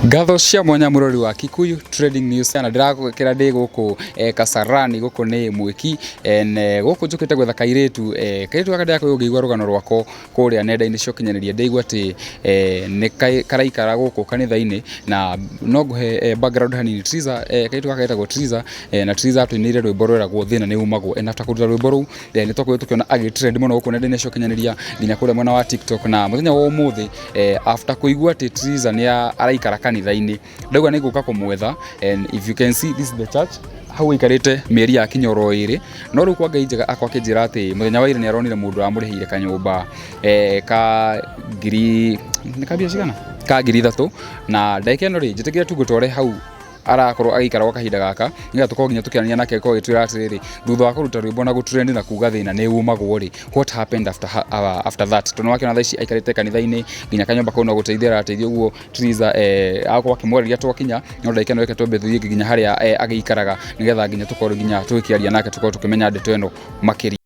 Ngatho cia mwanya mũrori wa Kikuyu Trading News na ndĩragwĩkĩra ndĩ gũkũ Kasarani, gũkũ nĩ Mwĩki gũkũ njũkĩte gwetha kairĩtu, kairĩtu gaka ndĩrakorirwo ngĩigua rũgano rwako kũrĩa nenda-inĩ cia ũkinyanĩria ndĩigua atĩ nĩ karaikara gũkũ kanitha-inĩ na no ngũhe background hanini. Triza, kairĩtu gaka getagwo Triza na Triza atũinĩire rwĩmbo rwĩragwo thĩna nĩ umagwo, and after kũruta rwĩmbo rũu nĩ twakorirwo tũkĩona agĩ trend mũno gũkũ nenda-inĩ cia ũkinyanĩria nginya kũrĩa mwena wa TikTok. Na mũthenya wa ũmũthĩ, after kũigua atĩ Triza nĩ araikara kanitha-inĩ, ndauga nĩ ngũka kũmwetha. And if you can see, this is the church hau aikarĩte mĩeri ya kinya oro ĩrĩ. No rĩu kwa Ngai njega akwa akĩnjĩra atĩ mũthenya wa ira nĩ aronire mũndũ wamũrĩhĩire kanyũmba ka ngiri, nĩ ka mbia cigana, ka 3000. Na ndagĩka ĩno rĩ, njĩtĩkĩre tu ngũtware hau arakorwo agĩikara gwa kahinda gaka, nĩgetha tũkorwo nginya tũkĩaranĩria nake, akorwo agĩtwĩra atĩrĩrĩ, thutha wa kũruta rwĩmbo na gũtrend na kuga thĩna nĩ umagwo rĩ, what happened after that? Tondũ wakĩona thaa ici aikarĩte kanitha-inĩ, nginya kanyũmba kau no gũteithia arateithia ũguo. Triza agakorwo akĩmwarĩria twakinya. No ndagĩka ĩno reke twambe tũthiĩ nginya harĩa agĩikaraga, nĩgetha nginya tũkorwo nginya tũgĩkĩaria nake, tũkorwo tũkĩmenya ndeto ĩno makĩria.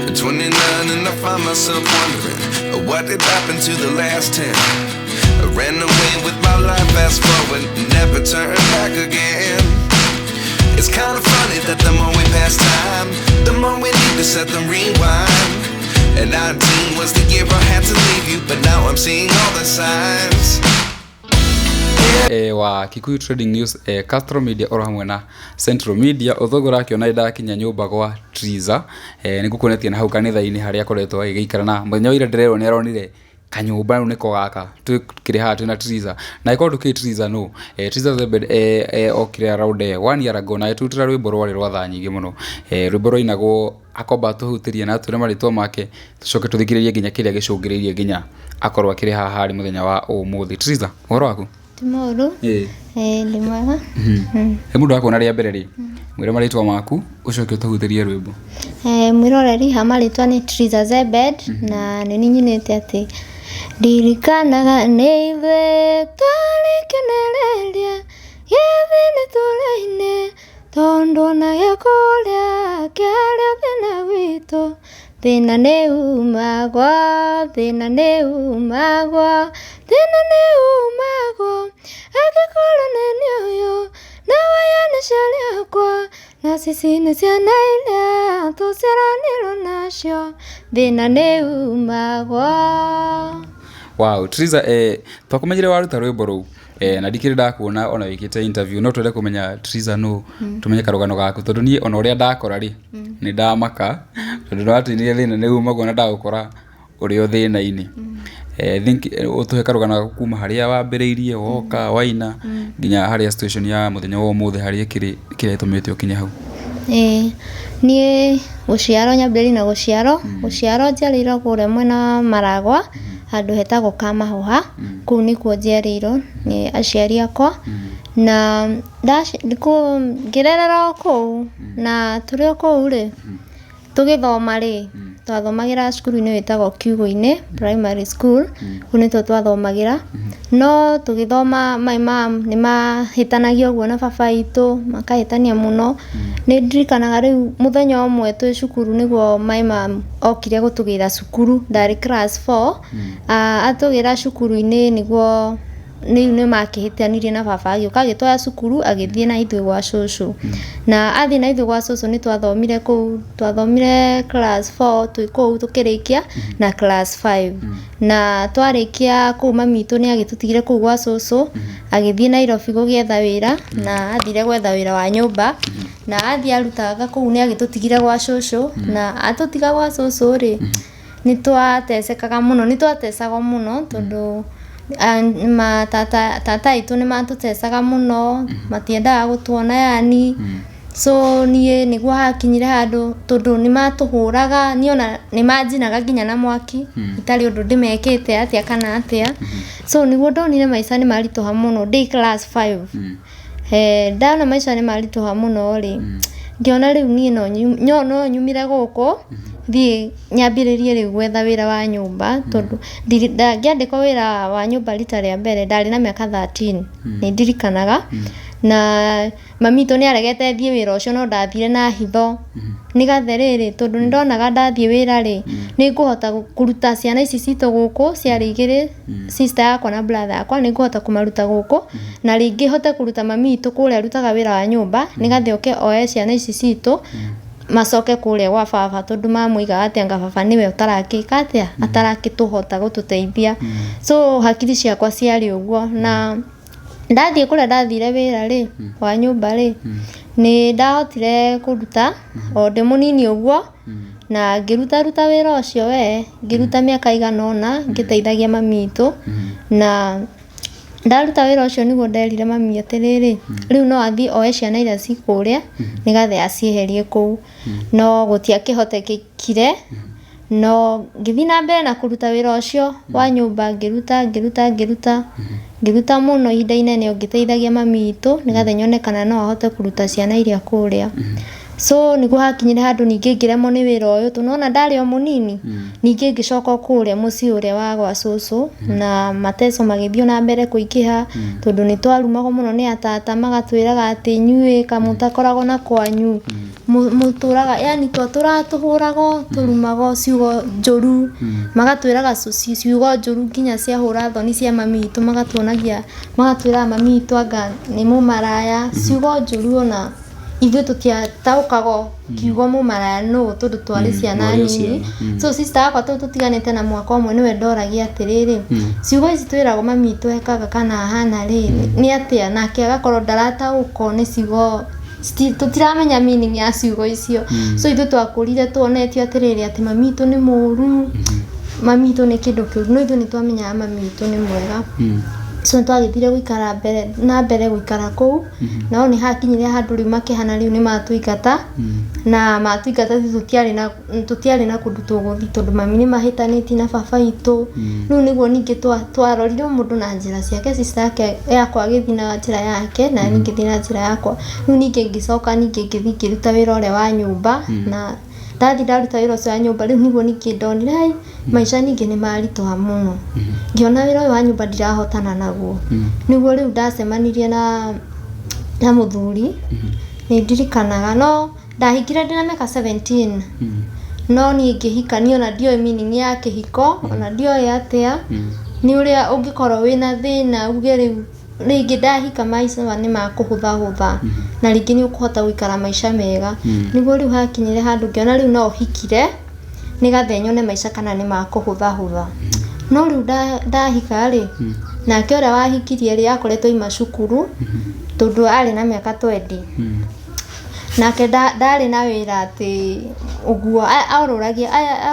At 29 and I find myself wondering what did happen to the last 10. I ran away with my life, fast forward, never turn back again. It's kind of funny that the more we pass time, the more we need to set the rewind. And 19 was the year I had to leave you, but now I'm seeing all the signs. Wa Kikuyu Trading News, Castro Media oro hamwe na Central Media, ũthũngũ ũrakĩona ndakinya nyũmba gwa Triza. Nĩ ngũkuonetie na hau kanitha-inĩ harĩa akoretwo agĩgĩikara, na mũthenya wa ira ndĩrerwo nĩ aronire kanyũmba. Rĩu nĩko gaka twĩkĩrĩ haha twĩna Triza. Na ĩkorwo ndũkĩũĩ Triza no Triza Zebed okire around one year ago na agĩtũrutĩra rwĩmbo rwarĩ rwa thaa nyingĩ mũno, rwĩmbo rwainagwo. Akomba atũhutĩrie na atwĩre marĩtwa make, tũcoke tũthikĩrĩrie nginya kĩrĩa gĩcũngĩrĩirie nginya akorwo akĩrĩ haha harĩ mũthenya wa ũmũthĩ. Triza, ũhoro waku? Ti mũũru. Ĩĩ, ndĩ mwega. He mũndũ wakuona rĩa mbere rĩ, mwĩre marĩtwa maku, ũcoke ũtũhutĩrie rwĩmbo. Mwĩroreri, ha marĩtwa nĩ Triza Zebed na nĩ niĩ nyinĩte atĩ ndirikanaga nĩ ithuĩ twarĩ kĩonereria gĩa thĩna itũũra-inĩ, tondũ ona gĩa kũrĩa kĩarĩ o thĩna witũ. Thĩna nĩ umagwo, thĩna nĩ umagwo, thĩna nĩ umagwo. Angĩkorwo nĩ niĩ ũyũ na waya nĩ ciarĩ akwa, na cici nĩ ciana iria tũciaranĩirwo nacio, thĩna nĩ umagwo. Wow, Triza, twakũmenyire waruta rwĩmbo rũu, na ndikĩrĩ ndakuona ona wĩkĩte interview. No twende kũmenya Triza nũ, tũmenye karũgano gaku, tondũ niĩ ona ũrĩa ndakora rĩ, nĩ ndamaka, tondũ nĩwatũinĩire thĩna nĩ umagwo na ndagũkora ũrĩ o thĩna-inĩ. Think ũtũhe karũgano gaku kuma harĩa wambĩrĩirie woka waina nginya harĩa situation ya mũthenya wa ũmũthĩ harĩa ĩkĩrĩ, kĩrĩa ĩtũmĩte ũkinye hau. Ĩĩ, niĩ gũciarwo, nyambĩrĩrie na gũciarwo. Gũciarwo njiarĩirwo kũrĩa mwena wa Maragwa, handũ hetagwo Kamahũha. Kũu nĩkuo njiarĩirwo nĩ aciari akwa. Na ngĩrererwo o kũu, na tũrĩ o kũu rĩ, tũgĩthoma rĩ, twathomagĩra cukuru-inĩ wĩtagwo Kiugũ-inĩ Primary School, kũu nĩkuo twathomagĩra. No tũgĩthoma my mum nĩ mahĩtanagia ũguo na baba witũ, makahĩtania mũno. Nĩ ndirikanaga rĩu mũthenya ũmwe twĩ cukuru nĩguo my mum okire gũtũgĩra cukuru, ndarĩ class four, atũgĩra cukuru-inĩ nĩguo rĩu nĩ makĩhĩtanirie na baba, agĩũka agĩtwara cukuru, agĩthiĩ na ithuĩ gwa cũcũ. Na athiĩ na ithuĩ gwa cũcũ nĩ twathomire kũu, twathomire class four twĩ kũu tũkĩrĩkia na class five. Na twarĩkia kũu mami witũ nĩ agĩtũtigire kũu gwa cũcũ, agĩthiĩ Nairobi gũgĩetha wĩra, na athire gwetha wĩra wa nyũmba. Na athiĩ arutaga kũu nĩ agĩtũtigire gwa cũcũ, na atũtiga gwa cũcũ rĩ, nĩ twatecekaga mũno, nĩ twatecagwo mũno tondũ tata aitũ nĩ matũtecaga mũno, matiendaga gũtuona yani. So niĩ nĩguo hakinyire handũ, tondũ nĩ matũhũraga, niĩ ona nĩ manjinaga nginya na mwaki itarĩ ũndũ ndĩmekĩte atĩa kana atĩa. So nĩguo ndonire maica nĩ maritũha mũno ndĩ class five. Ndona maica nĩ maritũha mũno rĩ, ngĩona rĩu niĩ no nyumire gũkũ thiĩ nyambĩrĩrie rĩu gwetha wĩra wa nyũmba, tondũ ngĩandĩkwo wĩra wa nyũmba rita rĩa mbere ndarĩ na mĩaka 13, nĩ ndirikanaga. Na mami witũ nĩ aregete thiĩ wĩra ũcio no ndathire na hitho nĩgathe rĩrĩ, tondũ nĩ ndonaga ndathiĩ wĩra rĩ, nĩ ngũhota kũruta ciana ici citũ gũkũ, ciarĩ igĩrĩ, sister yakwa na brother yakwa, nĩ ngũhota kũmaruta gũkũ na rĩngĩ hote kũruta mami witũ kũrĩa arutaga wĩra wa nyũmba, nĩgathe oke oe ciana ici citũ macoke kũrĩa gwa baba, tondũ mamũigaga atĩ anga baba nĩwe ũtarakĩka atĩa, atarakĩtũhota gũtũteithia. So hakiri ciakwa ciarĩ ũguo. Na ndathiĩ kũrĩa ndathire wĩra rĩ, wa nyũmba rĩ, nĩ ndahotire kũruta o ndĩ mũnini ũguo, na ngĩrutaruta wĩra ũcio we, ngĩruta mĩaka igana ũna ngĩteithagia mami witũ. Na ndaruta wĩra ũcio nĩguo nderire mami atĩrĩrĩ, rĩu no athiĩ oe ciana iria ci kũrĩa nĩgathe acieherie kũu, no gũtiakĩhotekekire. No ngĩthiĩ na mbere na kũruta wĩra ũcio wa nyũmba, ngĩruta ngĩruta ngĩruta ngĩruta mũno ihinda inene o ngĩteithagia mami witũ, nĩgathe nyone kana no ahote kũruta ciana iria kũrĩa. So nĩguo hakinyire handũ ningĩ ngĩremwo nĩ wĩra ũyũ, tondũ nĩwona ndarĩ o mũnini. Ningĩ ngĩcoka o kũrĩa mũciĩ ũrĩa wa gwa cũcũ, na mateso magĩthiĩ na mbere kũingĩha, tondũ nĩ twarumagwo mũno nĩ atata, magatwĩraga atĩ inyuĩ kamũtakoragwo na kwanyu mũtũraga, yani twatũraga tũhũragwo, tũrumagwo ciugo njũru, magatwĩraga ciugo njũru nginya cia hũra thoni cia mami witũ, magatuonagia, magatwĩraga mami witũ anga nĩ mũmaraya, ciugo njũru. Ona ithuĩ tũtiataũkagwo kiugo mũmaraya nũ, tondũ twarĩ ciana mwarĩ o nini. ciana. So sister yakwa, tondũ tũtiganĩte na mwaka ũmwe, nĩwe ndoragia atĩrĩrĩ, ciugo ici twĩragwo mami witũ ekaga kana ahana rĩ, nĩ atĩa? Nake agakorwo ndarataũkwo nĩ ciugo, tũtiramenya meaning ya ciugo icio. So ithuĩ twakũrire tuonetio atĩrĩrĩ, atĩ mami witũ nĩ mũru, mami witũ nĩ kĩndũ kĩũru, no ithuĩ nĩ twamenyaga mami witũ nĩ mwega. So nĩ twagĩthire gũikara mbere na mbere gũikara kũu, no nĩ hakinyire handũ rĩu makĩhana rĩu nĩ matũingata, na matũingata ithuĩ tũtiarĩ na kũndũ tũgũthiĩ, tondũ mami nĩ mahĩtanĩtie na baba witũ. Rĩu nĩguo ningĩ twarorire o mũndũ na njĩra ciake, sister yake yakwa agĩthiĩ na njĩra yake na niĩ ngĩthiĩ na njĩra yakwa. Rĩu ningĩ ngĩcoka ningĩ ngĩthiĩ ngĩruta wĩra ũrĩa wa nyũmba, na ndathiĩ ndaruta wĩra ũcio wa nyũmba, rĩu nĩguo ningĩ ndonire hai maica ningĩ nĩ maritũha mũno, ngĩona wĩra ũyũ wa nyũmba ndirahotana naguo. Nĩguo rĩu ndacemanirie na mũthuri, nĩ ndirikanaga no ndahikire ndĩna mĩaka 17. No niĩ ngĩhika, niĩ ona ndioĩ meaning ya kĩhiko, ona ndioĩ atĩa nĩ ũrĩa ũngĩkorwo wĩna thĩna uge rĩu rĩngĩ ndahika maica nĩ makũhũthahũtha na rĩngĩ nĩ ũkũhota gũikara maica mega. Nĩguo rĩu hakinyire handũ ngĩona rĩu no hikire nĩgathe nyone maica kana nĩ makũhũthahũtha. No rĩu ndahika rĩ, nake ũrĩa wahikirie rĩ, akoretwo aima cukuru, tondũ arĩ na mĩaka 20. Nake ndarĩ na wĩra atĩ ũguo,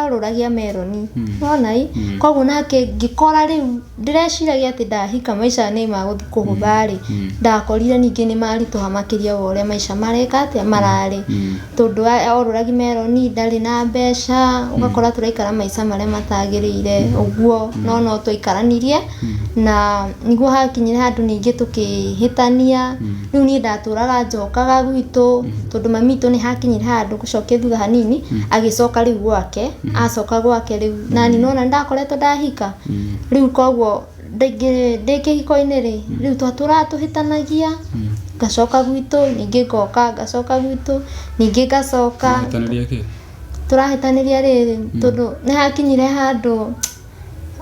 orũragia meroni, wona ĩ. Koguo nake ngĩkora rĩu ndĩreciragia atĩ ndahika maica nĩ magũthiĩ kũhũtha rĩ, ndakorire ningĩ nĩ maritũha makĩria wa ũrĩa maica mareka atĩa mararĩ, tondũ orũragi meroni, ndarĩ na mbeca, ũgakora tũraikara maica marĩa matagĩrĩire ũguo. No twaikaranirie, na nĩguo hakinyire handũ ningĩ tũkĩhĩtania. Rĩu niĩ ndatũraga njokaga gwitũ, tondũ mami witũ nĩ hakinyire handũ, gũcokia thutha hanini, agĩcoka rĩu gwake. Acoka gwake rĩu nani nona ndakoretwo ndahika rĩu, koguo ndĩ kĩhiko-inĩ rĩ, rĩu twatũraga tũhĩtanagia, ngacoka gwitũ, ningĩ ngoka, ngacoka gwitũ, ningĩ ngacoka. Mahĩtanĩria kĩ? Tũrahĩtanĩria rĩrĩ, tondũ nĩ hakinyire handũ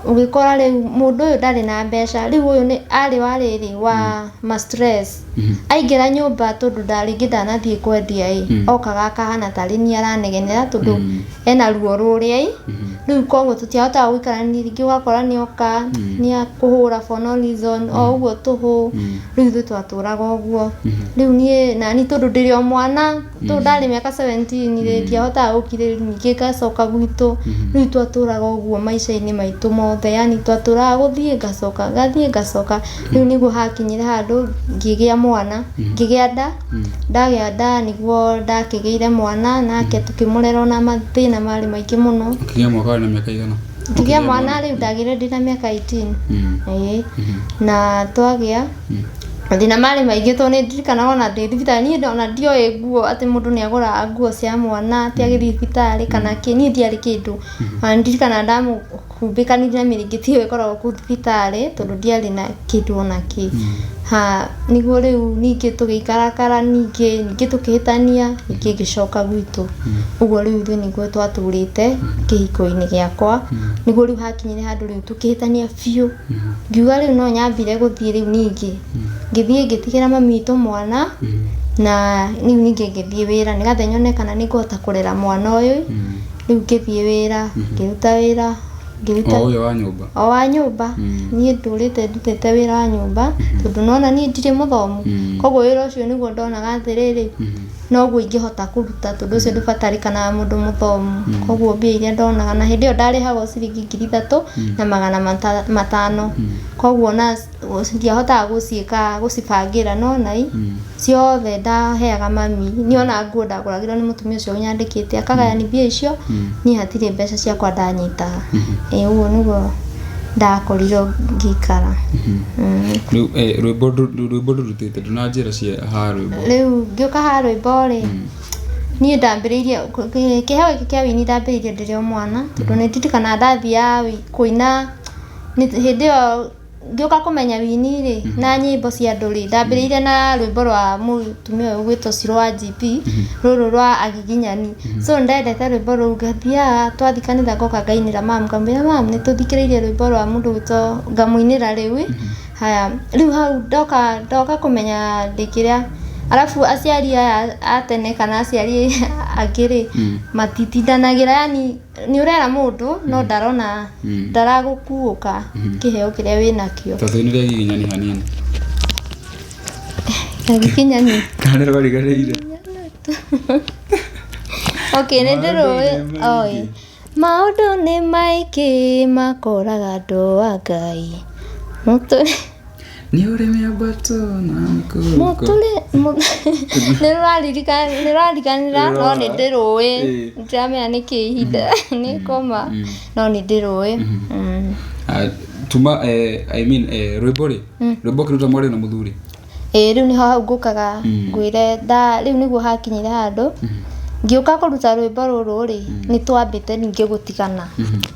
ũgĩkora rĩu mũndũ ũyũ ndarĩ na mbeca. Rĩu ũyũ nĩ arĩ wa rĩrĩ wa ma stress, aingĩra nyũmba, tondũ rĩngĩ ndanathiĩ kwendia ĩ, okaga akahana tarĩ niĩ aranegenera, tondũ ena ruo rũrĩa ĩ. Rĩu koguo tũtiahotaga gũikarania, rĩngĩ ũgakora nĩ oka nĩ akũhũra for no reason, o ũguo tũhũ. Rĩu ithuĩ twatũraga ũguo. Rĩu niĩ nani, tondũ ndĩrĩ o mwana, tondũ ndarĩ mĩaka 17 rĩ, ndiahotaga gũkirĩrĩria, ningĩ ngacoka gwitũ. Rĩu twatũraga ũguo maica-inĩ maitũ mothe, yani twatũraga gũthiĩ ngacoka, ngathiĩ ngacoka. Rĩu nĩguo hakinyire handũ ngĩgĩa mwana, ngĩgĩa nda. Ndagĩa nda nĩguo ndakĩgĩire mwana nake, tũkĩmũrera ona mathĩna marĩ maingĩ mũno. Ũkĩgĩa mwaka warĩ na mĩaka igana? Ngĩgĩa mwana rĩu ndagĩire ndĩna mĩaka 18. Ĩĩ, na twagĩa mathĩna marĩ maingĩ, tondũ nĩ ndirikanaga ona ndĩ thibitarĩ, niĩ ona ndioĩ nguo atĩ mũndũ nĩ agũraga nguo cia mwana atĩ agĩthiĩ thibitarĩ kana kĩ, niĩ ndiarĩ kĩndũ. Ona ndirikanaga. Ndahumbĩkanire na mĩrĩngĩti ĩyo ĩkoragwo kũu thibitarĩ tondũ ndiarĩ na kĩndũ ona kĩ. Ha nĩguo rĩu ningĩ tũgĩikarakara ningĩ, ningĩ tũkĩhĩtania, ningĩ ngĩcoka gwitũ. Ũguo rĩu ithuĩ nĩguo twatũrĩte kĩhiko-inĩ gĩakwa. Nĩguo rĩu hakinyire handũ rĩu tũkĩhĩtania biũ. Ngiuga rĩu no nyambire gũthiĩ rĩu ningĩ. Ngĩthiĩ ngĩtigĩra mami witũ mwana, na rĩu ningĩ ngĩthiĩ wĩra nĩgetha nyone kana nĩngũhota kũrera mwana ũyũ. Rĩu ngĩthiĩ wĩra, ngĩruta wĩra, ngĩruta O ũyũ wa nyũmba. O wa nyũmba. Niĩ ndũrĩte ndutĩte wĩra wa nyũmba tondũ nona niĩ ndirĩ mũthomu. Koguo wĩra ũcio nĩguo ndonaga atĩrĩrĩ, noguo ingĩhota kũruta tondũ ũcio ndũbatarĩkanaga mũndũ mũthomu. Koguo mbia iria ndonaga, na hĩndĩ ĩyo ndarĩhagwo ciringi 3500. Koguo ona ndiahotaga gũciĩka gũcibangĩra no na i ciothe ndaheaga mami. Niĩ ona nguo ndagũragĩrwo nĩ mũtumia ũcio ũnyandĩkĩte akagayania mbia icio, niĩ hatirĩ mbeca ciakwa ndanyitaga. Ĩĩ ũguo nĩguo ndakorirwo ngĩikara. Rĩu rwĩmbo rwĩmbo ndũrutĩte ndũnanjĩra cia ha rwĩmbo. Rĩu ngĩũka ha rwĩmbo rĩ, niĩ ndambĩrĩirie kĩheo gĩkĩ kĩa ũini ndambĩrĩirie ndĩrĩ o mwana, tondũ nĩ ndirikanaga ndathiaga kũina hĩndĩ ĩyo ngĩũka kũmenya wini rĩ, na nyĩmbo cia andũ rĩ, ndambĩrĩirie na rwĩmbo rwa mũtumia ũyũ ũgwĩtwo Cirũ wa GP, rũrũ rwa Agiginyani. So nĩndendete rwĩmbo rũu ngathiaga twathiĩ kanitha ngoka ngainĩra mum ngamwĩra mum nĩtũthikĩrĩirie rwĩmbo rwa mũndũ ũgwĩtwo ngamũinĩra rĩu. Haya rĩu hau ndoka ndoka kũmenya ndĩ kĩrĩa, arabu aciari aya a tene kana aciari angĩ rĩ, matitindanagĩra yani nĩ ũrera mũndũ no ndarona ndaragũkuũka kĩheo kĩrĩa wĩnakĩo. Ta tũinĩre Agiginyani hanini. Agiginyani. Kana nĩ rwariganĩire? Okay, nĩ ndĩrũĩ. Oi. Maũndũ nĩ maingĩ makoraga andũ a Ngai. Mũtũrĩ Nĩ ũrĩ mĩambato na mĩikũrũko. Mũtũrĩ nĩ rũraririkana nĩ rũrariganĩra no nĩ ndĩrũĩ. Ndiramenya nĩkĩ ihinda nĩ koma no nĩ ndĩrũĩ. Ah, tuma I mean rwĩmbo rĩ, rwĩmbo ũkĩruta mwarĩ na mũthuri? Ĩĩ rĩu nĩho hau ngũkaga ngwĩre nda rĩu nĩguo hakinyire handũ ngĩũka kũruta rwĩmbo rũrũ rĩ, nĩ twambĩte ningĩ gũtigana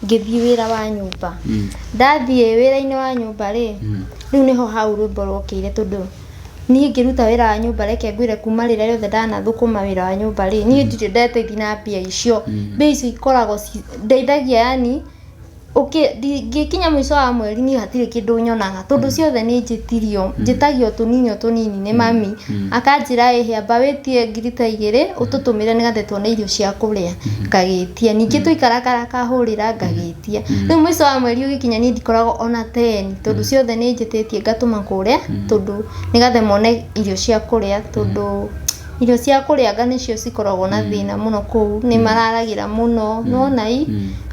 ngĩthiĩ wĩra wa nyũmba. Ndathiĩ wĩra-inĩ wa nyũmba rĩ, rĩu nĩho hau rwĩmbo rwokĩire tondũ niĩ ngĩruta wĩra wa nyũmba reke ngwĩre kuma rĩrĩa rĩothe ndanathũkũma wĩra wa nyũmba rĩ, niĩ ndirĩ ndeteithia na mbia icio. Mbia icio ikoragwo ndeithagia yani ngĩkinya mũico wa mweri niĩ hatirĩ kĩndũ nyonaga tondũ ciothe nĩ njĩtirio, njĩtagio tũnini o tũnini nĩ mami. Akanjĩra ĩhĩ amba wĩtie ngiri ta igĩrĩ ũtũtũmĩre nĩgetha tuone irio cia kũrĩa, ngagĩtia. Ningĩ twaikarakara akahũrĩra ngagĩtia. Rĩu mũico wa mweri ũgĩkinya niĩ ndikoragwo ona ten tondũ ciothe nĩ njĩtĩtie ngatũma kũrĩa tondũ nĩgetha mone irio cia kũrĩa tondũ irio cia kũrĩa anga nĩcio cikoragwo na thĩna mũno kũu, nĩ mararagĩra mũno, nĩwona ii?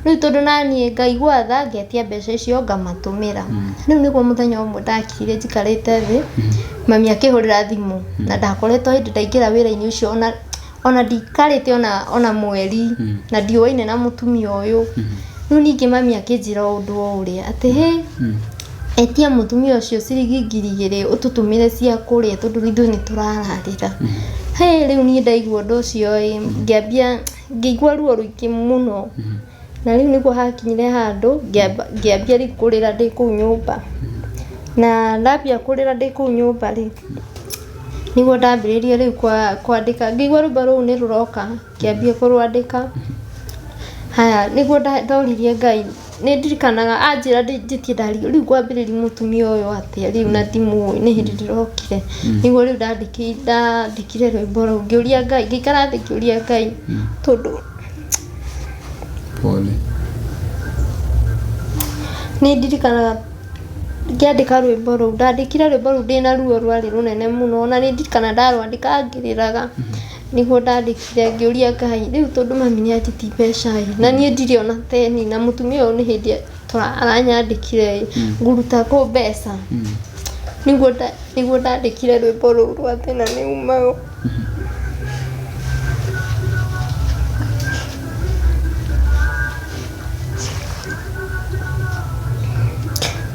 Rĩu tondũ naniĩ ngaigua tha ngetia mbeca icio ngamatũmĩra. Rĩu nĩguo mũthenya ũmwe ndakirire njikarĩte thĩ, mami akĩhũrĩra thimũ na ndakoretwo hĩndĩ ndaingĩra wĩra-inĩ ũcio ona ona ndikarĩte ona ona mweri na ndiũaine na mũtumia ũyũ. Rĩu ningĩ mami akĩnjĩra ũndũ o ũrĩa atĩ hĩ, etia mũtumia ũcio ciringi 2000 ũtũtũmĩre cia kũrĩa tondũ ithuĩ nĩ tũrararĩra. Hĩ, rĩu niĩ ndaigua ũndũ ũcio ĩ, ngĩambia ngĩigua ruo rũingĩ mũno. Na rĩu nĩguo hakinyire handũ ngĩambia rĩu kũrĩra ndĩ kũu nyũmba. Na ndambia kũrĩra ndĩ kũu nyũmba rĩ, nĩguo ndambĩrĩirie rĩu kwandĩka, ngĩigua rwĩmbo rũu nĩ rũroka, ngĩambia kũrwandĩka. Haya, nĩguo ndoririe Ngai, nĩ ndirikanaga anjĩra njĩtie ndarigwo rĩu ngwambĩrĩria mũtumia ũyũ atĩa rĩu na ndimũĩ nĩ hĩndĩ ndĩrokire. Nĩguo rĩu ndandĩkire rwĩmbo rũu ngĩũria Ngai, ngĩikara thĩ ngĩũria Ngai tondũ Pole. Nĩ ndirikanaga ngĩandĩka rwĩmbo rũu, ndandĩkire rwĩmbo rũu ndĩna ruo rwarĩ rũnene mũno na nĩ ndirikanaga ndarwandĩka ngĩrĩraga. Nĩguo ndandĩkire ngĩũria Ngai, rĩu tondũ mami nĩ anjĩtie mbeca ĩ, na niĩ ndirĩ ona teni na mũtumia ũyũ nĩ hĩndĩ aranyandĩkire ĩ, ngũruta kũ mbeca? Nĩguo ndandĩkire rwĩmbo rũu rwa thĩna nĩ umago.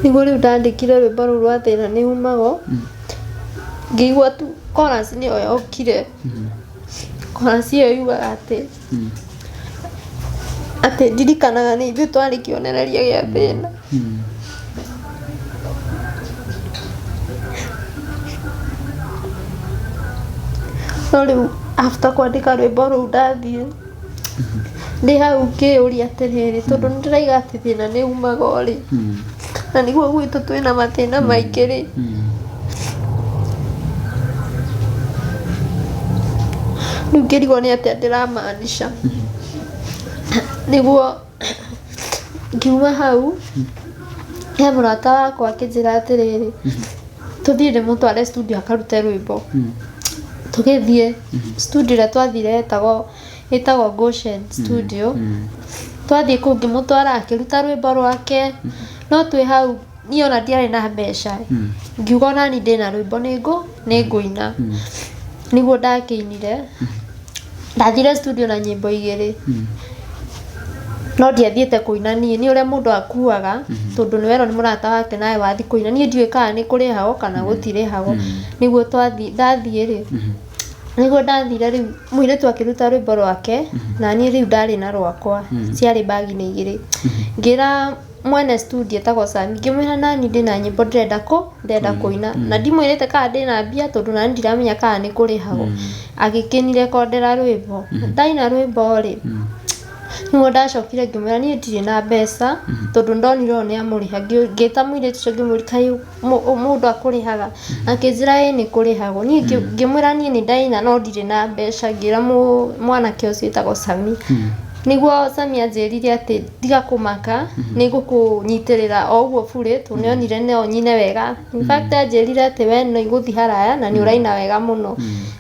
Nĩguo rĩu ndandĩkire rwĩmbo rũu rwa thĩna nĩ umago, ngĩigua tu chorus nĩyo yokire. Chorus ĩyo yugaga atĩ, Atĩ ndirikanaga nĩ ithuĩ twarĩ kĩonereria gĩa thĩna. No rĩu after kwandĩka rwĩmbo rũu ndathiĩ ndĩ hau ngĩyũria atĩrĩrĩ, tondũ nĩ ndĩraiga atĩ thĩna nĩ umaga rĩ, na nĩguo gwitũ twĩna mathĩna maingĩ rĩ, rĩu ngĩrigwo nĩ atĩa ndĩramaanisha. Nĩguo ngiuma hau, he mũrata wakwa akĩnjĩra atĩrĩrĩ, tũthiĩ ndĩmũtware studio akarute rwĩmbo. Tũgĩthiĩ, studio ĩrĩa twathire yetagwo ĩtagwo Goshen studio. Twathiĩ kũu ngĩmũtwara akĩruta rwĩmbo rwake, no twĩ hau niĩ ona ndiarĩ na mbeca, ngiuga onani ndĩna rwĩmbo nĩngũina. Nĩguo ndakĩinire, ndathire studio na nyĩmbo igĩrĩ, no ndiathiĩte kũina niĩ, nĩ ũrĩa mũndũ akuaga, tondũ nĩ werwo nĩ mũrata wake nawe wathiĩ kũina, niĩ ndiũĩ kana nĩ kũrĩhagwo kana gũtirĩhagwo. Nĩguo twathiĩ, ndathiĩ rĩ, nĩguo ndathire rĩu mũirĩtu akĩruta rwĩmbo rwake, na niĩ rĩu ndarĩ na rwakwa, ciarĩ bag-inĩ igĩrĩ. Ngĩra mwene studio etagwo Sami, ngĩmwĩra nani ndĩna nyĩmbo ndĩrenda kũ ndĩrenda kũina, na ndimwĩrĩte kana ndĩna mbia tondũ nani ndiramenya kana nĩ kũrĩhagwo. Agĩkĩnirekondera rwĩmbo, ndaina rwĩmbo rĩ, nĩguo ndacokire ngĩmwĩra niĩ ndirĩ na mbeca, tondũ ndonire ũyũ nĩ amũrĩha. Ngĩta mũirĩtu ũcio ngĩmũria kaĩ mũndũ akũrĩhaga? Akĩnjĩra ĩĩ nĩ kũrĩhagwo. Niĩ ngĩmwĩra niĩ nĩ ndaina no ndirĩ na mbeca, ngĩra mwanake ũcio wĩtagwo Sami. Nĩguo Sami anjĩrire atĩ tiga kũmaka, nĩ ngũkũnyitĩrĩra o ũguo burĩ, tondũ nĩ onire no nyine wega. In fact anjĩrire atĩ we no igũthiĩ haraya na nĩ ũraina wega mũno.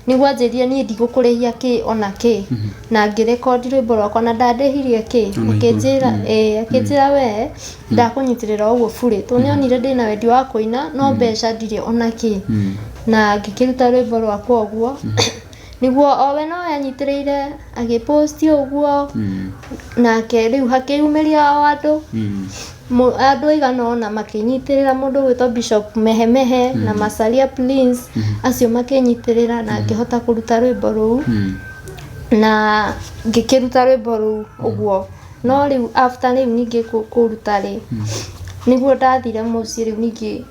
Nĩguo anjĩrire niĩ ndigũkũrĩhia kĩ ona kĩ. Na ngĩrekondi rwĩmbo rwakwa na ndandĩhirie kĩ. Akĩnjĩra ĩĩ akĩnjĩra we ndakũnyitĩrĩra o ũguo burĩ, tondũ nĩ onire ndĩna wendi wa kũina no mbeca ndirĩ ona kĩ. Na ngĩkĩruta rwĩmbo rwakwa ũguo. Nĩguo o we no anyitĩrĩire agĩ post ũguo, nake rĩu hakĩyumĩria o andũ, andũ aigana ũna makĩnyitĩrĩra, mũndũ ũgwĩtwo Bishop Mehemehe na Masaria Prince, acio makĩnyitĩrĩra na ngĩhota kũruta rwĩmbo rũu, na ngĩkĩruta rwĩmbo rũu ũguo. No rĩu after rĩu ningĩ kũruta rĩ, nĩguo ndathire mũciĩ rĩu ningĩ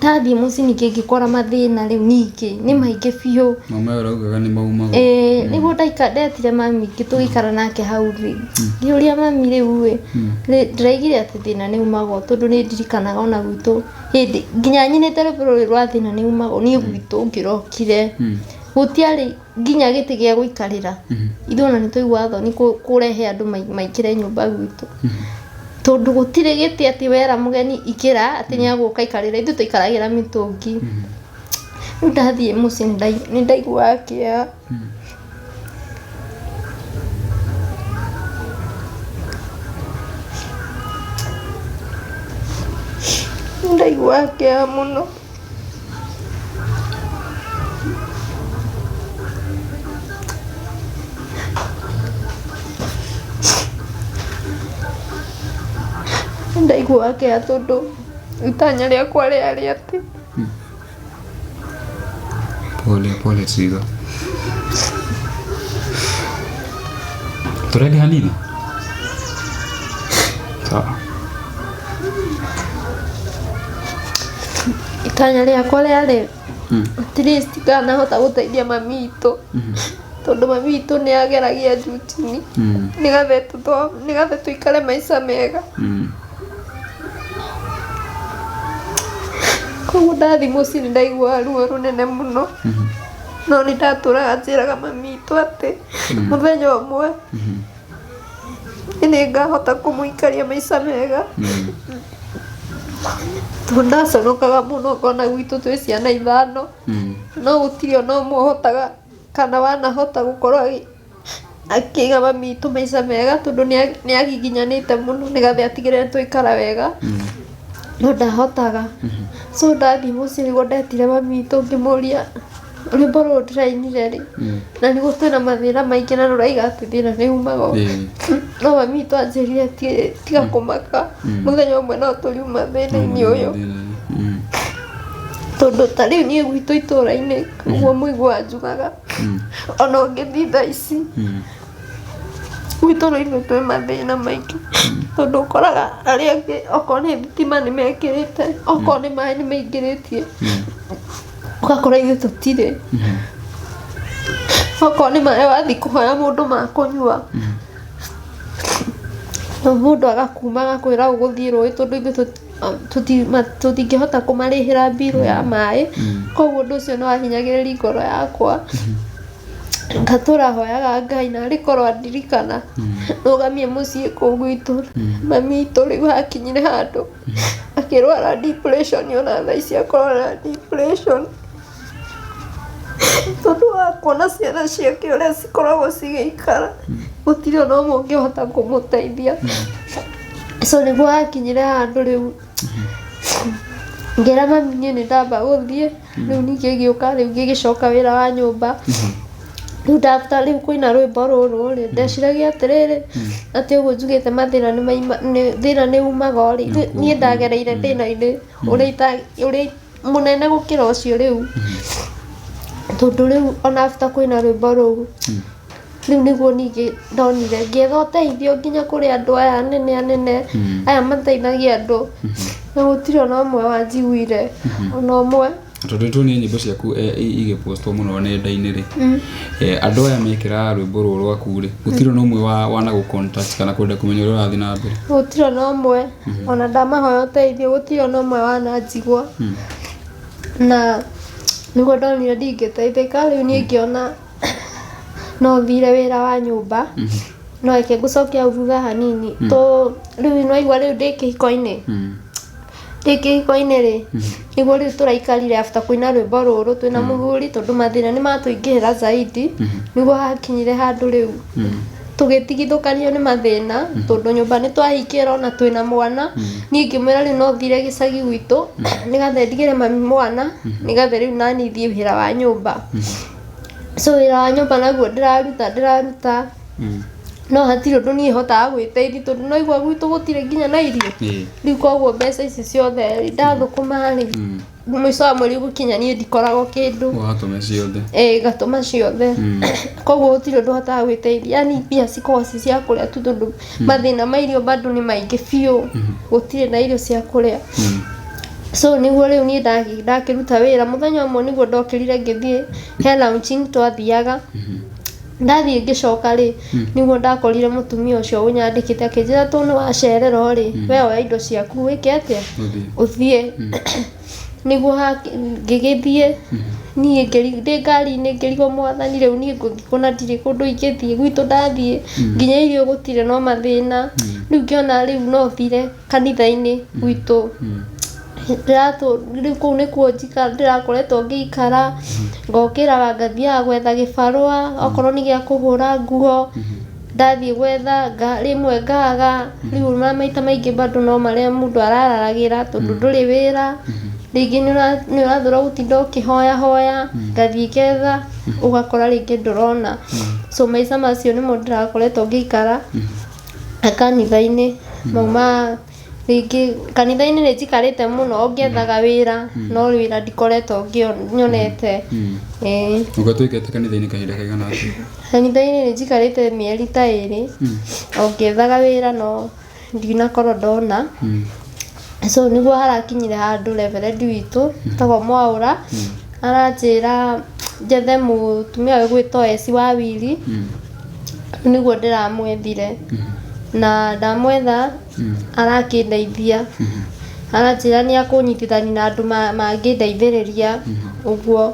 ndathiĩ mũciĩ ningĩ ngĩkora mathĩna rĩu ningĩ nĩ maingĩ biũ. Mama ũraugaga nĩ maumagwo. Ĩĩ, nĩguo ndetire mami tũgĩikara nake hau rĩ, ngĩũria mami rĩu ĩ, ndĩraigire atĩ thĩna nĩ umagwo, tondũ nĩ ndirikanaga ona gwitũ hĩndĩ nginya nyinĩte rwĩmbo rũrũ rwa thĩna nĩ umagwo, niĩ gwitũ ngĩrokire gũtiarĩ nginya gĩtĩ gĩa gũikarĩra. Ithuĩ ona nĩ twaiguaga thoni kũrehe andũ maingĩre nyũmba gwitũ, tondũ gũtirĩ gĩtĩ atĩ wera mũgeni ikĩra atĩ nĩ agũka aikarĩre, ithuĩ twaikaragĩra mĩtũngi. Rĩu ndathiĩ mũciĩ nĩ ndaiguaga kĩeha. Nĩ ndaiguaga kĩeha mũno. Nĩ ndaiguaga kĩeha tondũ itanya rĩakwa rĩarĩ atĩ Pole pole Tiga. Tũrenge hanini? Sawa. Itanya rĩakwa rĩarĩ at least ndanahota gũteithia mami witũ, tondũ mami witũ nĩ ageragia juu chini nĩgetha tũikare maica mega. Koguo ndathiĩ mũciĩ nĩ ndaiguaga ruo rũnene mũno, no nĩ ndatũraga njĩraga mami witũ atĩ mũthenya ũmwe nĩ ngahota kũmũikaria maica mega. Tondũ ndaconokaga mũno ngona gwitũ twĩ ciana ithano, no gũtirĩ ona ũmwe ũhotaga kana wanahota gũkorwo akĩiga mami witũ maica mega, tondũ nĩ agiginyanĩte mũno nĩgetha atigĩrĩre nĩ twaikara wega, no ndahotaga. So ndathiĩ mũciĩ nĩguo ndetire mami witũ ngĩmũria rwĩmbo rũrũ ndĩrainire rĩ, na nĩguo twĩna mathĩna maingĩ na rũraiga atĩ thĩna nĩ umaga. No mami witũ anjĩrire tiga kũmaka, mũthenya ũmwe no tũriuma thĩna-inĩ ũyũ. Tondũ ta rĩu niĩ gwitũ itũra-inĩ ũguo mũiguaga njugaga, ona ũngĩthiĩ thaa ici Gwitũ rĩu ithuĩ twĩ mathĩna maingĩ tondũ ũkoraga arĩa angĩ okorwo nĩ thitima nĩ mekĩrĩte, okorwo nĩ maĩ nĩ maingĩrĩtie, ũgakora ithuĩ tũtirĩ. Okorwo nĩ maĩ wathiĩ kũhoya mũndũ ma kũnyua, mũndũ agakuma agakwĩra ũgũthiĩ rũĩ tondũ ithuĩ tũtingĩhota kũmarĩhĩra mbirũ ya maĩ, koguo ũndũ ũcio nĩ wahinyagĩrĩria ngoro yakwa. Ngatũra hoyaga Ngai narĩ korwo andirikana rũgamie mũciĩ kũu gwitũ. Mami witũ rĩu hakinyire handũ akĩrwara depression ona thaa ici akoragwo na depression tondũ wa kuona ciana ciake ũrĩa cikoragwo cigĩikara gũtirĩ ona ũmwe ũngĩhota kũmũteithia. So nĩguo hakinyire handũ rĩu ngĩra mami niĩ nĩ ndamba gũthiĩ. Rĩu ningĩ ngĩũka rĩu ngĩgĩcoka wĩra wa nyũmba rĩu ndabata rĩu kũina rwĩmbo rũrũ rĩ ndeciragia atĩrĩrĩ atĩ ũguo njugĩte mathĩna nĩ maima thĩna nĩ umaga rĩ niĩ ndagereire thĩna-inĩ ũrĩa ũrĩa mũnene gũkĩra ũcio rĩu tondũ rĩu ona after kũina rwĩmbo rũu Rĩu nĩguo ningĩ ndonire ngĩetha ũteithio nginya kũrĩ andũ aya anene anene, aya mateithagia andũ, na gũtirĩ ona ũmwe wanjiguire, ona ũmwe. Tondũ nĩtuonire nyĩmbo ciaku igĩpostwo mũno nenda-inĩ rĩ, andũ aya mekĩraga rwĩmbo rũrũ rwaku rĩ, gũtirĩ ona ũmwe wana gũ contact kana kwenda kũmenya ũrĩa ũrathiĩ na mbere? Gũtirĩ ona ũmwe, ona ndamahoya ũteithio gũtirĩ ona ũmwe wananjigua. Na nĩguo ndonire ndingĩteithĩka rĩu niĩ ngĩona no thire wĩra wa nyũmba no reke ngũcokie hau thutha hanini tũ rĩu nĩwaigua rĩu ndĩ kĩhiko-inĩ ndĩ kĩhiko-inĩ rĩ nĩguo rĩu tũraikarire after kũina rwĩmbo rũrũ twĩna mũthuri tondũ mathĩna nĩ matũingĩhĩra zaidi nĩguo hakinyire handũ rĩu tũgĩtigithũkanio nĩ mathĩna tondũ nyũmba nĩ twahingĩra ona twĩna mwana niĩ ngĩmwĩra rĩu no thire gĩcagi gwitũ nĩgetha ndigĩre mami mwana nĩgetha rĩu nani thiĩ wĩra wa nyũmba. So wĩra wa nyũmba naguo ndĩraruta ndĩraruta no hatirĩ ũndũ niĩ hotaga gwĩteithia tondũ no igua gwitũ gũtirĩ nginya na irio. Rĩu koguo mbeca ici ciothe rĩ ndathũkũma rĩ mũico wa mweri gũkinya niĩ ndikoragwo kĩndũ. Ũgatũma ciothe. Ĩĩ ngatũma ciothe. Koguo gũtirĩ ũndũ hotaga gwĩteithia yani mbia cikoragwo ci cia kũrĩa tu tondũ mathĩna ma irio bado nĩ maingĩ biũ. Gũtirĩ na irio cia kũrĩa. So nĩguo rĩu niĩ ndakĩruta wĩra mũthenya ũmwe nĩguo ndokĩrire ngĩthiĩ he launching twathiaga ndathiĩ ngĩcoka rĩ nĩguo ndakorire mũtumia ũcio ũnyandĩkĩte akĩnjĩra tondũ nĩ wacererwo rĩ we oya indo ciaku wĩke atĩa ũthiĩ nĩguo ngĩgĩthiĩ niĩ ndĩ ngari-inĩ ngĩrigwo mwathani rĩu niĩ ngũthiĩ kũ na ndirĩ kũndũ ingĩthiĩ gwitũ ndathiĩ nginya irio gũtirĩ no mathĩna rĩu ngĩona rĩu no thire kanitha-inĩ gwitũ rĩu kũu nĩkuo ndĩrakoretwo ngĩikara, ngokĩra ngathiaga gwetha gĩbarũa okorwo nĩ gĩa kũhũra nguo, ndathiĩ gwetha rĩmwe ngaga, rĩu ona maita maingĩ bado no marĩa mũndũ arararagĩra tondũ ndũrĩ wĩra, rĩngĩ nĩ ũrathũra gũtinda ũkĩhoya hoya, ngathiĩ ngetha ũgakora rĩngĩ ndũrona. So maica macio nĩmo ndĩrakoretwo ngĩikara. Kanitha-inĩ mauma rĩngĩ kanitha-inĩ nĩ njikarĩte mũno ngĩethaga wĩra no wĩra ndikoretwo nyonete ĩĩ. Ũgatuĩkĩte kanitha-inĩ kahinda kaigana atĩa? Kanitha-inĩ nĩ njikarĩte mĩeri ta ĩrĩ o ngĩethaga wĩra no ndinakorwo ndona. So nĩguo harakinyire handũ reverend witũ etagwo Mwaũra aranjĩra njethe mũtumia ũgwĩtwo Esi wa Wili. Nĩguo ndĩramwethire na ndamwetha arakĩndeithia aranjĩra nĩ akũnyitithania na andũ mangĩndeithĩrĩria ũguo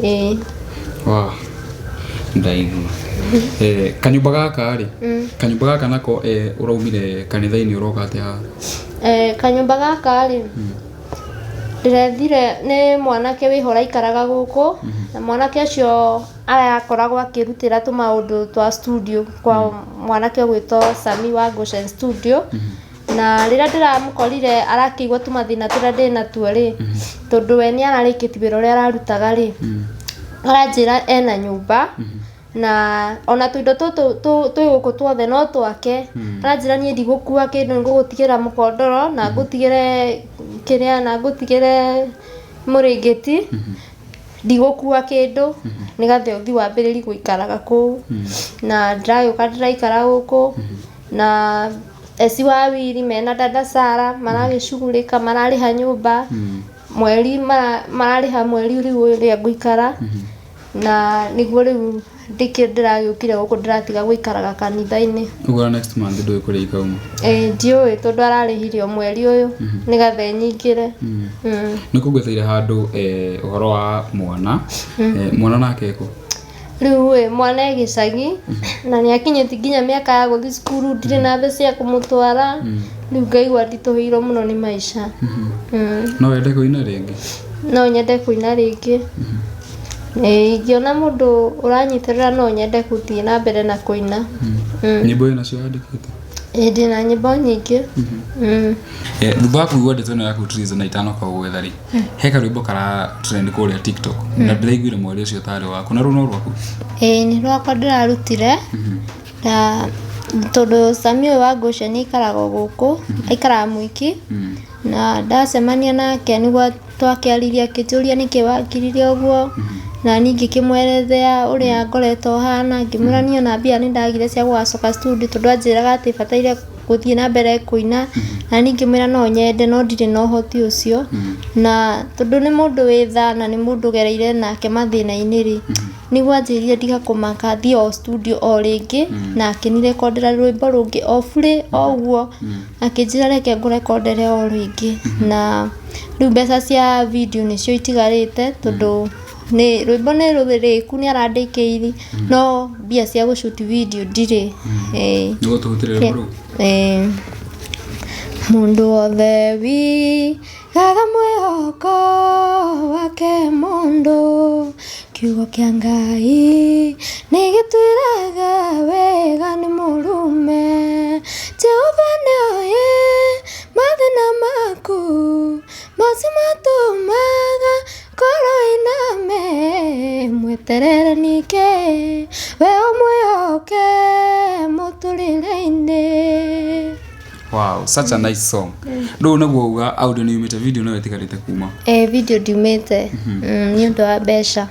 ĩĩ. Wow. Ndaigua. Kanyũmba gaka rĩ, kanyũmba gaka nako ũraumire kanitha-inĩ ũroka atĩa haha? Kanyũmba gaka rĩ, ndĩrethire nĩ mwanake wĩho ũraikaraga gũkũ na mwanake ũcio arakoragwo akĩrutĩra tũmaũndũ twa studio kwa mwanake ũgwĩtwo Sami wa Goshen Studio na rĩrĩa ndĩramũkorire arakĩigua tũmathĩna tũrĩa ndĩnatuo rĩ tondũ we nĩ ararĩkĩtie wĩra ũrĩa ararutaga rĩ aranjĩra ena nyũmba na ona tũindo tũtũ twĩ gũkũ tuothe no twake aranjĩra niĩ ndigũkua kĩndũ nĩngũgũtigĩra mũkondoro na ngũtigĩre kĩrĩa na ngũtigĩre mũrĩngĩti. Ndigũkua kĩndũ nĩgathe ũthiĩ wambĩrĩrie gũikaraga kũu. Na ndĩragĩũka ndĩraikara gũkũ na eci wa wiri mena dada Sara maragĩcugurĩka, mararĩha nyũmba mweri, mararĩha mweri rĩu ũrĩa ngũikara, na nĩguo rĩu ndĩkĩo ndĩragĩũkire gũkũ, ndĩratiga gũikaraga kanitha-inĩ. Ũguo next month ndũĩ kũrĩa ikauma? Ĩĩ, ndiũĩ, tondũ ararĩhire o mweri ũyũ nĩgathe nyingĩre. Nĩ kũngweteire handũ ũhoro wa mwana. Mwana nake ekũ? Rĩu ĩ, mwana e gĩcagi na nĩ akinyĩtie nginya mĩaka ya gũthiĩ cukuru, ndirĩ na mbeca cia kũmũtwara, rĩu ngaigua nditũhĩirwo mũno nĩ maica. No wende kũina rĩngĩ? No nyende kũina rĩngĩ. Ĩĩ, ingĩona mũndũ ũranyitĩrĩra no nyende gũthiĩ na mbere na kũina. Nyĩmbo wĩ nacio wandĩkĩte? Ĩĩ, ndĩna nyĩmbo nyingĩ. Thutha wa kũigua ndeto ĩno yaku Triza na itanoka gũgwetha rĩ, he karwĩmbo kara trend kũrĩa TikTok na ndĩraiguire mweri ũcio tarĩ waku, na rũu no rwaku? Ĩĩ, nĩ rwakwa ndĩrarutire, na tondũ Sami ũyũ wa Goshen aikaraga o gũkũ, aikaraga Mwiki, na ndacemania nake nĩguo twakĩaririe, akĩnjũria nĩkĩ wakirire ũguo, na niĩ ngĩkĩmwerethea ũrĩa ngoretwo hana, ngĩmwĩra niĩ ona mbia nĩ ndagire cia gũgacoka studio, tondũ anjĩraga atĩ bataire gũthiĩ na mbere kũina, na niĩ ngĩmwĩra no nyende no ndirĩ na ũhoti ũcio, na tondũ nĩ mũndũ wĩ tha na nĩ mũndũ ũgereire nake mathĩna-inĩ rĩ, nĩguo anjĩrire ndiga kũmaka thiĩ o studio o rĩngĩ, na akĩnirekondera rwĩmbo rũngĩ o burĩ o ũguo, akĩnjĩra reke ngũrekondere o rĩngĩ, na rĩu mbeca cia video nĩcio itigarĩte, tondũ nĩ rwĩmbo nĩ rũrĩku, nĩ arandĩkĩire, no mbia cia gũshoot video ndirĩ. Ĩĩ. Nĩguo tũhutĩre rwĩmbo rũu? Ĩĩ. Mũndũ wothe wigaga mwĩhoko wake mũndũ, kiugo kĩa Ngai nĩ gĩtwĩraga wega nĩ mũrume. Jehova nĩoĩ mathĩna maku, macio matũmaga ngoro ĩname, mweterere ningĩ we ũmwĩhoke mũtũrĩre-inĩ. Wow, such a nice song. Rĩu nĩguo uga audio nĩ yumĩte, video no ĩtigarĩte kuma? Ĩĩ, video ndiumĩte nĩ ũndũ wa mbeca.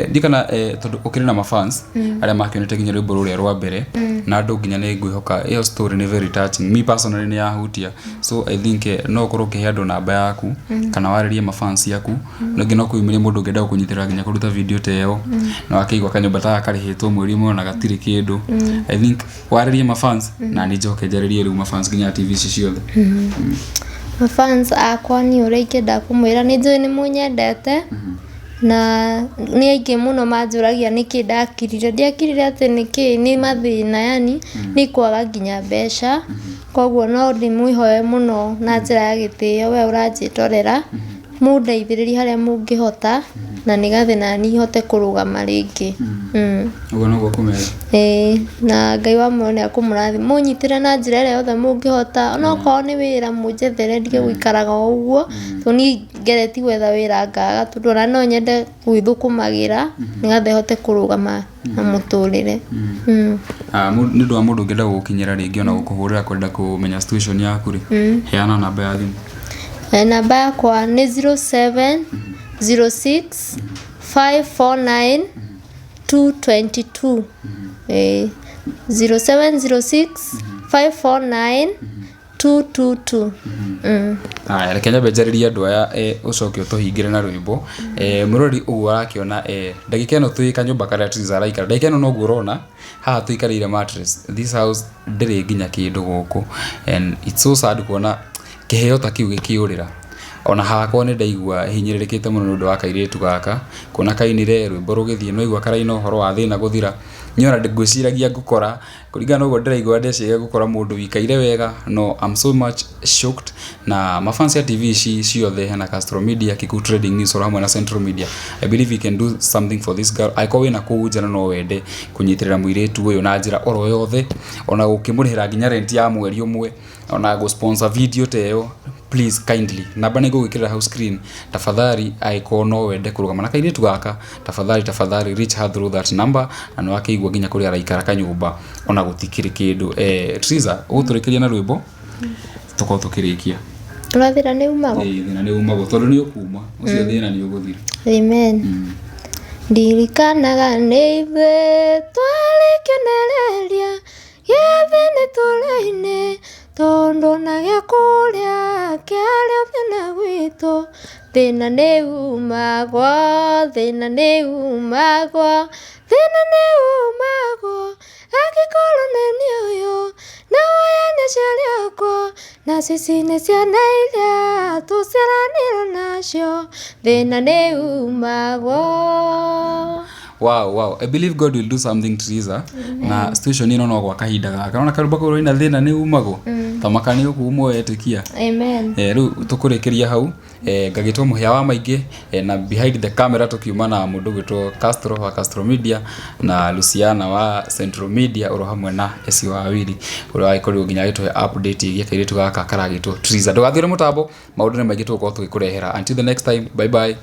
Ndikana tondũ ũkĩrĩ na mafans arĩa makĩonete nginya rwĩmbo rũrĩa rwa mbere, na andũ nginya nĩ ngwĩhoka ĩyo story nĩ very touching, me personally nĩ yahutia, so I think no ũkorwo ũkĩhe andũ namba yaku kana warĩrie mafans yaku, rĩngĩ no kwĩyumĩrie mũndũ ũngĩenda gũkũnyitĩrĩra nginya kũruta video ta ĩyo, na wakĩigua kanyũmba ta gaka karĩhĩtwo mweri ũmwe ona gatirĩ kĩndũ. I think warĩrie mafans na niĩ njoke njarĩrie rĩu mafans nginya TV ici ciothe. Mafans akwa, niĩ ũrĩa ingĩenda kũmwĩra, nĩ njũĩ nĩ mũnyendete, na nĩ aingĩ mũno manjũragia nĩkĩ ndakirire. Ndiakirire atĩ nĩkĩ, nĩ mathĩna, yani nĩ kwaga nginya mbeca, koguo no ndĩmwĩhoe mũno na njĩra ya gĩtĩo, we ũranjĩtorera, mũndeithĩrĩrie harĩa mũngĩhota na nĩgathe nani hote kũrũgama rĩngĩ. Ũguo noguo kũmera. Ĩĩ, na Ngai wa muoyo nĩ akũmũrathima, mũnyitĩre na njĩra ĩrĩa yothe mũngĩhota, onokorwo nĩ wĩra mũnjethere ndige gũikaraga o ũguo, tondũ niĩ ngeretie gwetha wĩra ngaga, tondũ ona no nyende gwĩthũkũmagĩra nĩgetha hote kũrũgama na mũtũrĩre. Nĩ ũndũ wa mũndũ ũngĩenda gũgũkinyĩra rĩngĩ ona gũkũhũrĩra kwenda kũmenya situation yaku rĩ, heana namba ya thimũ. Namba yakwa nĩ 0706 549 222. Ĩĩ, 0706 549 222. Aya, reke nyambe njarĩrie andũ aya, ũcoke ũtũhingĩre na rwĩmbo. Mũrori, ũguo ũrakĩona, ndagĩka ĩno twĩ kanyũmba karĩa Triza araikara, ndagĩka ĩno noguo ũrona haha tũikarĩire mattress. This house ndĩrĩ nginya kĩndũ gũkũ, and it's so sad kuona kĩheo ta kĩu gĩkĩũrĩra. Ona hakwa nĩ ndaigua hinyĩrĩrĩkĩte mũno nĩ ũndũ wa kairĩtu gaka, kuona kainire rwĩmbo rũgĩthiĩ, no igua karaina ũhoro wa thĩna gũthira. Niĩ ona ngwĩciragia ngũkora kũringana na ũguo ndĩraigua, ndeciria gũkora mũndũ wĩikaire wega, no I'm so much shocked. Na mafans ya TV ici ciothe, hena Castro Media, Kikuyu Trading News, oro hamwe na Central Media, I believe you can do something for this girl. Angĩkorwo wĩna kũu nja na no wende kũnyitĩrĩra mũirĩtu ũyũ na njĩra oro yothe, ona gũkĩmũrĩhĩra nginya rent ya mweri ũmwe, ona gũ sponsor video ta ĩyo, please kindly, namba nĩ ngũgwĩkĩrĩra hau screen. Tafadhali, angĩkorwo no wende kũrũgama na kairĩtu gaka, tafadhali, tafadhali reach her through that number. Na nĩ wakĩigua nginya kũrĩa araikara kanyũmba ona gũtikĩrĩ kĩndũ. Triza, ũgũtũrĩkĩria na rwĩmbo tũkorwo tũkĩrĩkia. Ũrĩa thĩna nĩ umagwo. Ĩĩ, thĩna nĩ umagwo tondũ nĩ ũkuma ũcio thĩna nĩ ũgũthira. Amen. Ndirikanaga nĩ ithuĩ twarĩ kĩonereria gĩa thĩ itũũra-inĩ tondũ ona gĩa kũrĩa kĩarĩ o thĩna gwitũ. Thĩna nĩ umagwo, thĩna nĩ umagwo, thĩna nĩ umagwo angĩkorwo nĩ niĩ ũyũ na aya nĩ aciari akwa na cici nĩ ciana iria tũciaranĩirwo nacio, thĩna nĩ umagwo. Wow. I believe God will do something, Teresa. Na situation ĩno no gwa kahinda gaka. Ona karũmba kau ũraina thĩna nĩ umagwo. Tamaka nĩ ũkumwo wetĩkia. Amen. Rĩu tũkũrĩkĩria hau, ngagĩtwo mũhĩa wa maingĩ, na behind the camera tũkiuma na mũndũ gwĩtwo Castro wa Castro Media na Luciana wa Central Media oro hamwe na Esi wa Wili ũrĩa wagĩkorirwo nginya agĩtũhe update ĩgiĩ kairĩtu gaka karagĩtwo Teresa. Ndũgathire mũtambo, maũndũ nĩ maingĩ tũgũkorwo tũgĩkũrehera. Until the next time, bye bye.